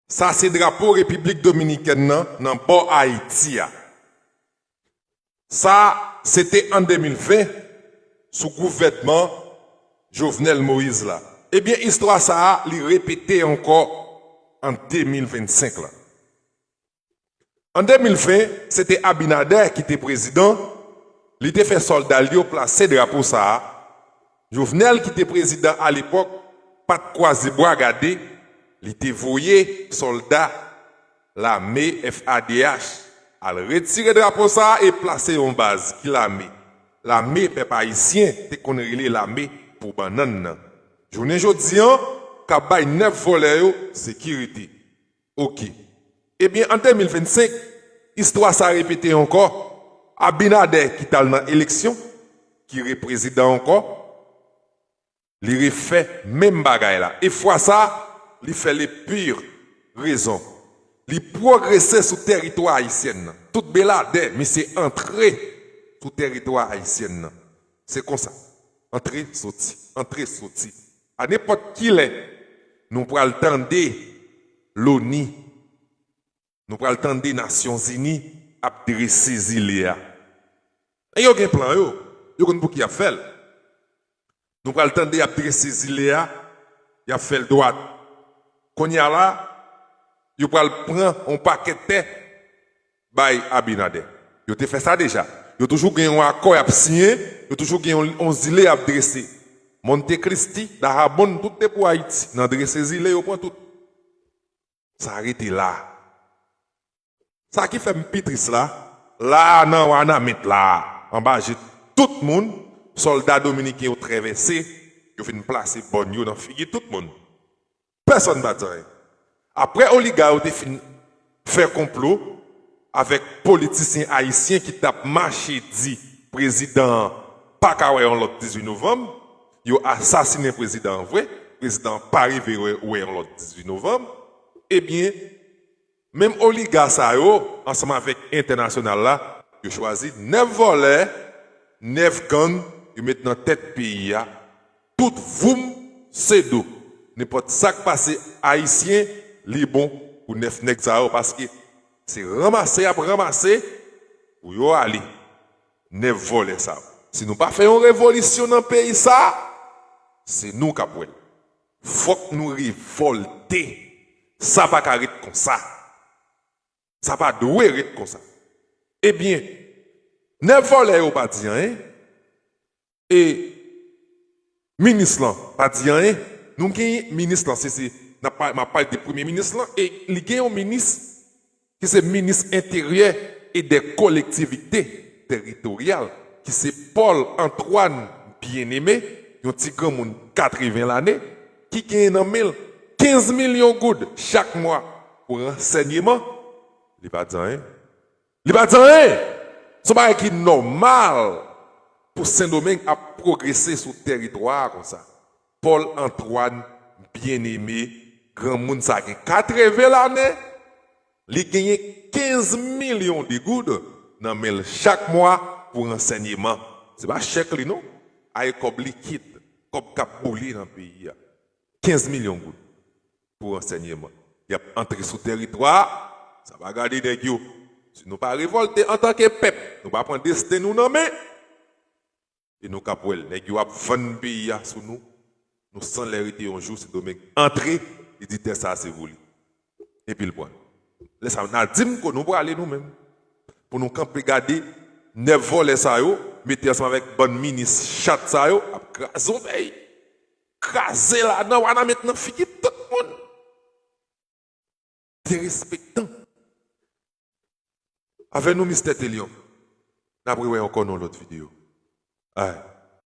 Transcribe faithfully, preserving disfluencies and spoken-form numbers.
Sa se drapo Repiblik Dominikèn nan, nan bò Ayiti a. Sa, se te an de mil ven, sou gouvènman Jovenel Moïse la. Ebyen, istwa sa a, li repete ankò an de mil vennsenk la. An de mil ven, se te Abinader ki te prezidan, li te fè sòlda l yo plase drapo sa a. Jovenel, ki te prezidan alepòk, pa t kwaze bra gade, li te voye sòlda lame F A D H al retire drapo sa a e plase yon baz ki lame. Lame pèp ayisyen te konn rele lame pou bannann nan. Jounen jodi an, k ap bay nèf vòlè yo sekirite. Oke. Ebyen, an de mil vennsenk, istwa sa repete ankò. Abinader ki t al nan eleksyon, ki reprezidan ankò, li refè menm bagay la. E fwa sa, li fè le pire rezon. Li pwogrese sou tèritwa ayisyèn nan. Tout beladè, misye antre sou tèritwa ayisyèn nan. Se konsa. Antre, soti, antre, soti. A nenpòt ki lè, nou pral tande loni, nou pral tande Nasyonzini ap drese zile a. E yo gen plan yo, yo konn pou ki y ap fè l. Nou pral tande y ap drese zile a, y ap fè l dwat. Kounye a la, yo pral pran yon pakèt tè bay Abinader. Yo te fè sa deja. Yo toujou gen yon akò y ap siyen, yo toujou gen yon, yon zile y ap drese. Monte Cristi, Dahabonn, tout te pou Ayiti. Nan drese zile, yo pran tout. Sa rete la. Sa ki fè m pi tris la, la a nan Wanament la a, anba je tout moun, sòlda dominiken yo trèvèse, yo fin plase bòn yo nan figi tout moun. Pèsonn pa di anyen. Apre oliga yo te fin fè konplo avèk politisyen ayisyen ki t ap mache di prezidan an pa ka wè yon lòt dizuit novanm, yo asasinen prezidan an vre, prezidan an pa rive wè, wè yon lòt dizuit novanm, ebyen, menm oliga sa yo, ansanm avèk entènasyonal la, yo chwazi nèf vòlè, nèf gang, yo met nan tèt peyi a. Tout voum, se do. Nenpòt sa k pase Ayisyen, li bon pou nèf nèg sa yo, paske se ranmase y ap ranmase pou yo ale. Nèf vòlè sa yo. Si nou pa fè yon revolisyon nan peyi sa, se nou k ap wè l. Fòk nou revòlte. Sa pa ka ret konsa. Sa pa dwe ret konsa. Ebyen, nèf vòlè yo pa di anyen. E minis lan pa di anyen. Nou gen minis lan, se, se, n ap pa-, m ap pale de premye minis lan, e li gen yon minis ki se minis enteryè e dè kolektivite tèritoryal, ki se Paul Antoine Bien-Aimé, yon ti granmoun katreven lane, ki genyen nan men l kenz milyon goud chak mwa pou ransèyman, li pa di anyen. Li pa di anyen! Se yon bagay ki nòmal pou Sendomeng ap pwogrese sou tèritwa a konsa. Paul Antoine Bien-Aimé, granmoun sa gen katreven lane, li genyen kenz milyon de goud nan men l chak mwa pou ransèyman. Se pa chèk li non, ay kòb likid, kòb k ap boule nan peyi a. Kenz milyon goud pou ransèyman. Y ap antre sou tèritwa a, sa pa gade nèg yo. Si nou pa revòlte antanke pèp, nou pa pran desten nou nan men, e nou k ap wè l, nèg yo ap vann peyi a sou nou. Nou san lè rete yon jou, Sendomeng antre, li di tè sa a se pou li. Epi l pran l. Lè sa a, n a di m kote nou prale nou menm. Pou nou kanpe gade nèf vòlè sa yo, mete ansanm avèk bann minis chat sa yo, ap kraze yon peyi. Kraze la nan Wanament nan figi tout moun. Derespektan. Avè nou, Mistè Telion. N ap rewè ankò nan yon lòt videyo. Ay.